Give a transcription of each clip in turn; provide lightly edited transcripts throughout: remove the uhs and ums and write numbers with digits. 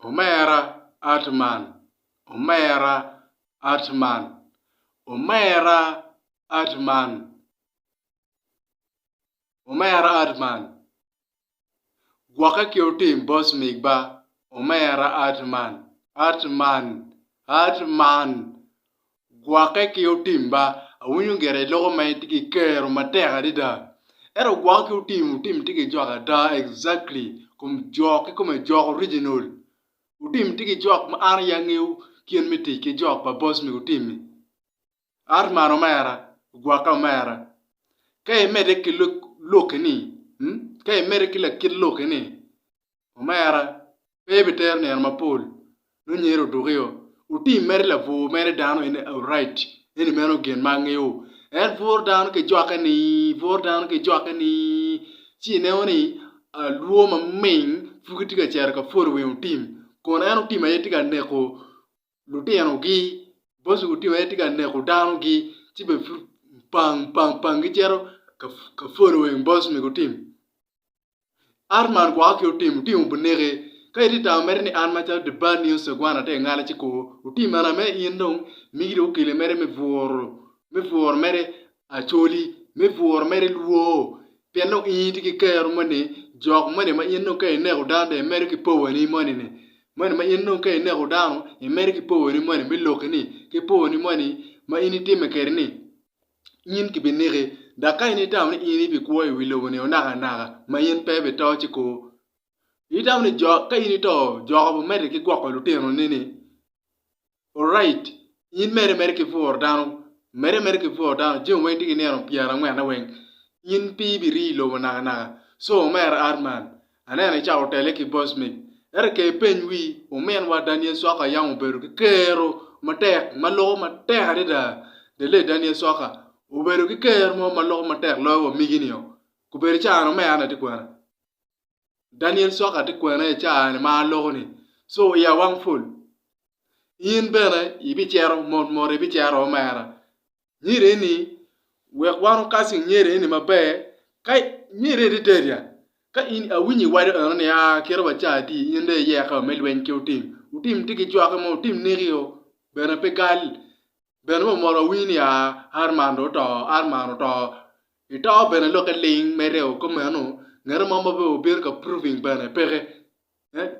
Omera Artman, omera Artman, omera Artman, omera Artman. Gwokke ki otim bocmig ba, omera Artman, Artman, Artman. Gwokke ki otim ba, awinyo gire iloko ma itye ki kero matek adada. Ento gwokke ki otim, otim tye ki jok ada exactly kom jok kikome jok original. Otim tye ki jok ma an aye angeyo kit me tic ki jok pa bocmig otim-mi. Artman omera, gwokke omera. Ka imedde ki lokki-ni, ka imedde ki lakit lokki-ni, omera, pe ibitero nino mapol nongo nyeri odukio. Otim mere labwor mere dano eni alright eni meno gin ma angeyo. En bwuro dano ki jwakke-ni, bwuro dano ki jwakke-ni ci ineno ni alwor maming pud gitye ka cito ka pwolo weng otim kun en otim aye tye ka neko lutinogi, boss otim aye tye ka neko danogi ci bene pud pang pang pang gicito ka following boss mego otim. Artman gwoko ki otim, otim obineki ka itye tamo mere ni an macalo the bad news Segwana atye ka ngale ci kor otim ena me in dong migi dong okeli mere me bwuro me bwuro mere Acholi me bwuro mere lwor pien dong in itye ki kero moni jok moni ma in dong ka ineko dano dong imedo ki power ni moni ni moni ma in dong ka ineko dano imedo ki power ni moni me loki ni ki power ni moni ma in itime kwede ni in kibineki dok ka in itamo ni in ibikwo i wi lobo ni nakanaka ma in pe ibito ci kor itamo ni ka in ito jok obimedde ki gwoko lutinoni ni Alright, in mere mere ki bwuro dano, mere mere ki bwuro dano, jami weng tye ki nino pyerangwenne weng, in pe ibirii i lobo nakanaka. So omera Arman, aneno icako tele ki Bosmic, ento ke ipeny wi ominwa Daniel Swaka yam obedo ki kero matek ma loko matek adada, the late Daniel Swaka obedo ki kero mo ma loko matek loyo wa migi-nio, kobedo caa-ni omera ni tye kwena. Daniel Soka tye kwene i caa-ni ma aloko ni, so iya wang pul. In bene ibicito mot mot ibicito omera. Nyeri eni wek wan okasing nyeri eni maber ka nyeri eni tye ya ka in awinyo iwaco eno ni aa kite wa caa adi in dong iyeko me lweny ki otim. Otim tye ki cwake mo otim neki o bene pe gal. Bene wa mot wawinyo ni aa Arman dong oto, Arman oto. Ito bene lokke ling mere o kumeno, ngete mo ma bene obino ka proving bene peke.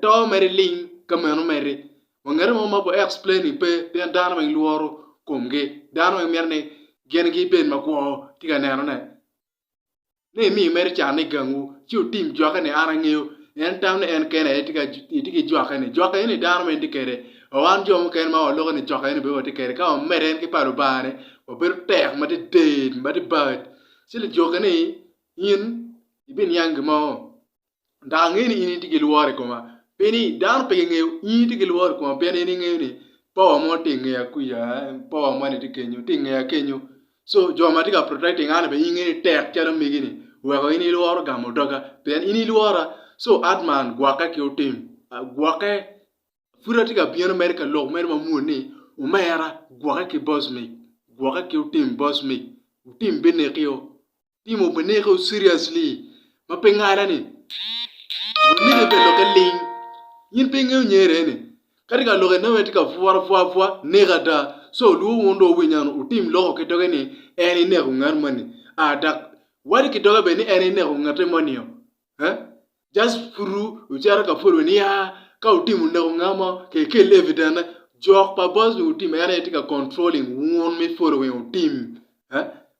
To mere ling kameno mere. Wa ngete mo ma explaining pe pien dano weng lworo komgi. Dano weng mito ni gin gibed makwo tye ka nenone. Ni imi mere can i gangwu ci wutim jwakke ni an angeyo. En tamo ni en kene aye tye ki jwakke ni. Jwakke eni dano ma en tye kwede. Wa wan jo mukene ma waloko ni jwakke eni bene watye kwede. Ka wamedde en ki pa Lubanga ni wabedo tek ma dided ma dibad. Ci lijokke ni in ibiniang gin mo. Dok angeyo ni in itye ki lworo i koma. Pi ni dano pe gingeyo in itye ki lworo i koma pien in ingeyo ni power mo tye i ngeya kuca, power moni tye kenyo, tye i ngeya kenyo. So jo ma tye ka protecting an-ni bene in ingeyo ni tek calo megi-ni weko in ilworo gamo doga pien in ilwora. So Adman gwokke ki otim, gwokke pud atye ka bino mere ka lok mere mamwol ni omera gwokke ki Bosmic, gwokke ki otim Bosmic, otim binekio. Timo bineko seriously ma pe ngala ni bineko pe lokke ling in pe ingeyo nyere eni ka tye ka lok ineno tye ka bwura abwura abwura neko ada so luo wun dong wuwiny eno wutim loko ki doge ni en ineko ngat moni aa dok waco ki doge bene ni en ineko ngate moni o. Just puru wucito ka pwod ni ya ka wutimo neko nga mo ke ikel evidence ne jok pa boss ni wutim en aye tye ka controlling wun me following wutim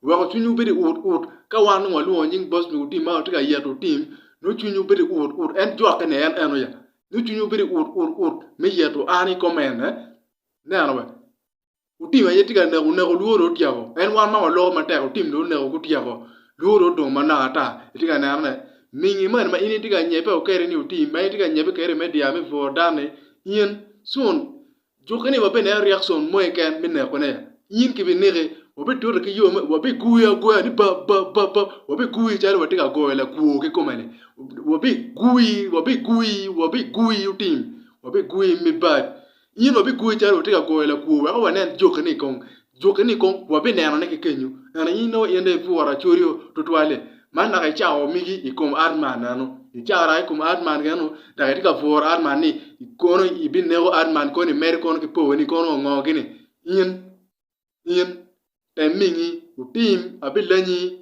weko cwinywu bedo ut ut ka wan dong walwongo nying boss ni wutim ma watye ka yeto wutim nongo cwinywu bedo ut ut en jokke ni en eno ya nongo cwinywu bedo ut ut ut me yeto an i comment ineno wa. Otim aye tye ka neko neko lworo otyeko en wan ma waloko matek otim dong oneko gutyeko lworo odong manok ata itye ka neno ne mingi moni ma in itye ka nyebe kede ni otim ma itye ka nyebe kede me dya me puro dano ni in soon juki ni wabi neno reaction mo keken me neko ne in ki bi neki wabi tute ki yo me wabi guyi agoya ni ba ba ba ba wabi guyi calo watye ka goyo lakwo ki kome ni wabi guyi wabi guyi wabi guyi otim wabi guyi me bad In wabigwoyi calo watye ka goyo lakwo wek wanen jukke-ni kong. Jukke-ni kong wabinenone ki kenyo. Ento in nongo in dong ibwuro acorio tutwal-li. Man dok icako migi i kom Adman eno. Icako dok i kom Adman eno dok itye ka pworo Adman ni kono ibineko Adman kono imedo kono ki power ni kono ongo gini. In, in, tem mingi, wutim, abilenyi,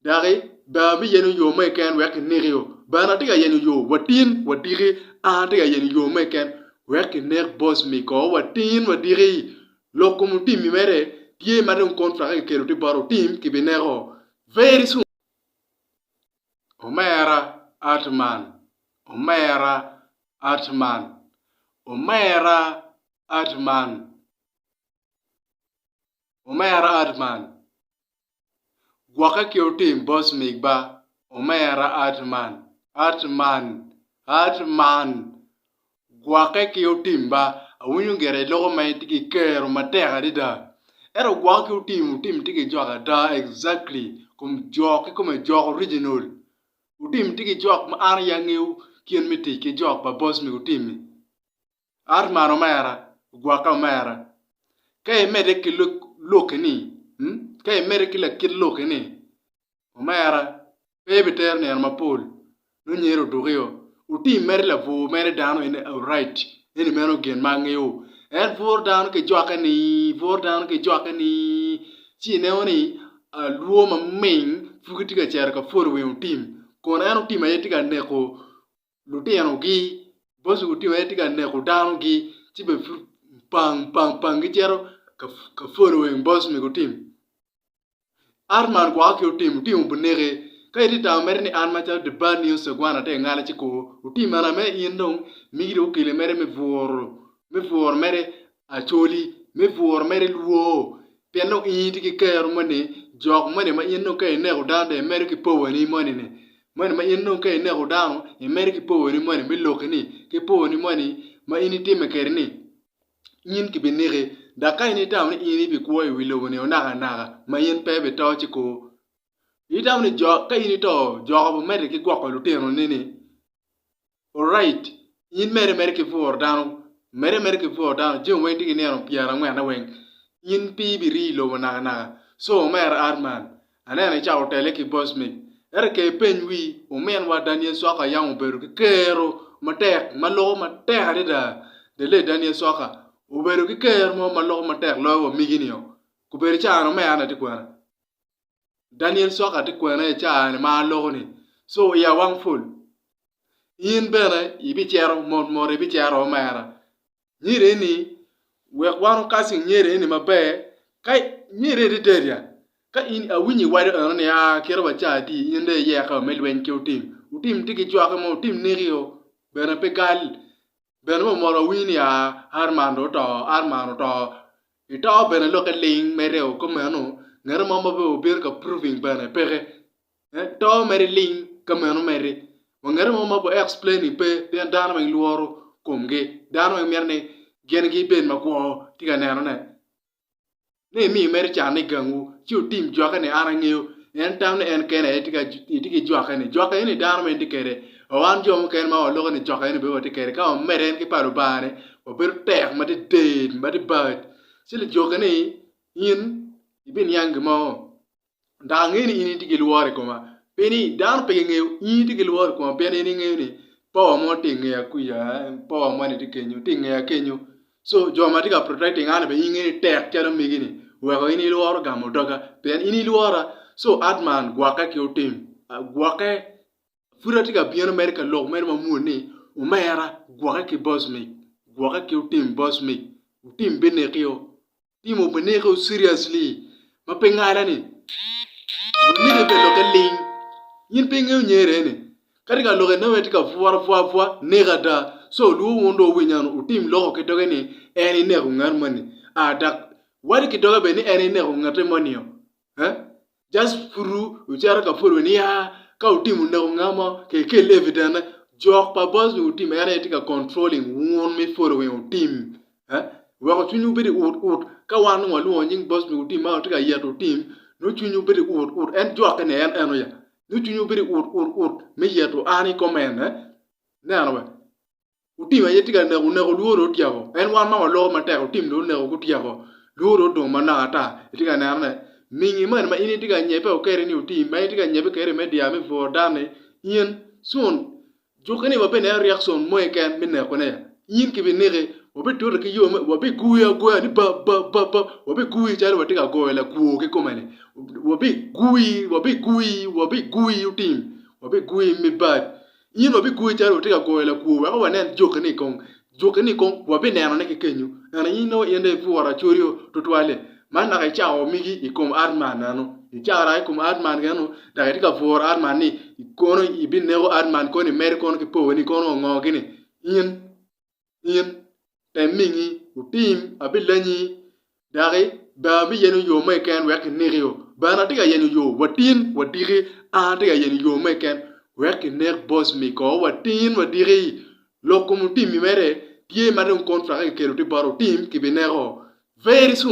doki bene abiyenyo yo mo keken wek kineki-o. Bene atye ka yenyo yo watin wadiki, an atye ka yenyo yo mo keken wek kinek boss mego watin wadiki. Lok kom otim-mi mere tye ma dong contract kikelo tye bot otim kibineko very soon. Omera Artman, omera Artman, omera Artman. Omera Adman, gwokke ki otim boss migba Omera Adman, Adman, Adman, gwokke ki otim ba, awinyo gire iloko ma itye ki kero matek adada, ento gwokke ki otim, otim tye ki jok ada exactly kom jok kikome jok original, otim tye ki jok ma an aye angeyo kit me tic ki jok pa boss mig otim-mi. Arman omera, gwokke omera. Ka imedde ki lokki-ni, ka imedde ki lakit lokki-ni, omera, pe ibitero nino mapol nongo nyeri odukio. Wutim mere labwor mere dano eni alright, eni meno gin ma angeyo. En bwuro dano ki jwakke-ni, bwuro dano ki jwakke-ni, ci ineno ni alwor maming pud gitye ka cito ka following otim, kun en otim aye tye ka neko lutinogi, boss gutimo aye tye ka neko danogi ci bene pud pang pang pang gicito ka following boss mego tim. Arman gwoko ki otim, otim obineki ka itye tamo mere ni an macalo the bad news Segwana atye ka ngale ci kor otim ana mere in dong migi dong okele mere me bwuro me bwuro mere Acholi me bwuro mere lwor pien dong in itye ki kero moni jok moni ma in dong ka ineko dano dong imedo ki power ni moni ni moni ma in dong ka ineko dano imedo ki power ni moni me loki ni ki power ni moni ma in itime kwede ni in kibineki dok ka in itamo ni in ibikwo i wi lobo ni nakanaka ma in pe ibito ci kor itamo ni ka in ito jok obimedde ki gwoko lutinoni ni Alright, in mere mere ki bwuro dano, mere mere ki bwuro dano, jami weng tye ki nino pyerangwenne weng, in pe ibirii i lobo nakanaka. So omera Arman, aneno icako tele ki Bosmic, ento ke ipeny wi ominwa Daniel Swaka yam obedo ki kero matek ma loko matek adada, the late Daniel Swaka obedo ki kero mo ma loko matek loyo wa migi-nio, kobedo caa-ni omera ni tye kwene? Daniel Soka tye kwene i caa-ni ma aloko ni, so iya wang pul. In bene ibicito mot mot ibicito omera. Nyeri eni wek wan okacing nyeri eni maber ka nyeri eni tye dead ya ka in awinyo iwaco eno ni aa kite wa caa adi in dong iyeko me lweny ki otim. Otim tye ki cwake mo otim neki o bene pe gal. Bene wa myero wawiny ni aa Arman dong oto, Arman oto. Ito bene lokke ling mere o kumeno, ngete mo ma bene obino ka proving bene peke. To mere ling kameno mere. Wa ngete mo ma explaining pe pien dano weng lworo komgi. Dano weng mito ni gin gibed makwo tye ka nenone. Ni imi mere can i gangwu, ci wutim jwakke ni an angeyo. En tamo ni en kene aye tye ki jwakke ni. Jwakke eni dano ma en tye kwede. Wa wan jo mukene ma waloko ni jwakke eni bene watye kwede. Ka wamedde en ki pa Lubanga ni, wabedo tek madidid, madibac. Ci lijokke ni in ibiniang gin mo. Dok angeyo ni in itye ki lworo i koma. Pi ni dano pe gingeyo in itye ki lworo i koma pien in ingeyo ni power mo tye i ngeya kuca, power moni tye kenyo, tye i ngeya kenyo. So jo ma tye ka protecting an bene in ingeyo ni tek calo megi-ni weko in ilworo gamo doga pien in ilwora. So Adman gwokke ki otim, gwokke pud atye ka bino mere ka lok mere mamwol ni omera gwokke ki boss mic, gwokke ki otim boss mic, otim binekio. Timo bineko seriously ma pe ngala ni bineko be lokke ling in pe ingeyo nyere eni ka tye ka lok inongo en tye ka bwura abwura abwura neko ada so luo wun dong wuwiny eno wutim loko ki doge ni en ineko ngat moni aa dok waco ki doge bene ni en ineko ngate moni o. Just puru wucito ka pwod ni ya ka wutimo neko nga mo ke ikel evidence ne jok pa boss ni wutim en aye tye ka controlling wun me following wutim weko cwinywu bedo i ut ut ka wan dong walwongo nying boss ni wutim ma watye ka yeto wutim nongo cwinywu bedo i ut ut en jokke ni en eno ya nongo cwinywu bedo i ut ut ut me yeto an i comment ineno wa. Otim aye tye ka neko neko lworo otyeko en wan ma waloko matek otim dong oneko gutyeko lworo odong manok ata itye ka neno ne. Mingi moni ma in itye ka nyebbe kwede ni otim, ma itye ka nyebbe kwede i media me puro dano-ni, in soon jukke ni wabineno reaction mo keken me nekone. In kibineki, wabitute ki yo me, wabiguyi agoya ni ba ba ba ba, wabiguyi calo watye ka goyo lakwo kikome-ni. Wabiguyi, wabiguyi, wabiguyi otim, wabiguyi me bad. In wabiguyi calo watye ka goyo lakwo wek wanen jokini kong. Jokini kong wabinenone ki kenyo. Ento in nongo in dong ipworo acorio tutwal-li. Man dok icako migi i kom Adman eno. Icako dok i kom Adman eno, dok itye ka pworo Adman ni kono ibineko Adman kono imedo kono ki power ni kono ongo gini. In, in. Tem mingi, wutim, abilenyi, daki bene abiyenyo yo mo keken wek kinekio. Bene atye ka yenyo yo watin wadiki, an atye ka yenyo yo mo keken wek kinek boss miko watin wadiki. Lok kom otimmi mere tye ma dong contract kikelo tye bot otim kibineko very soon.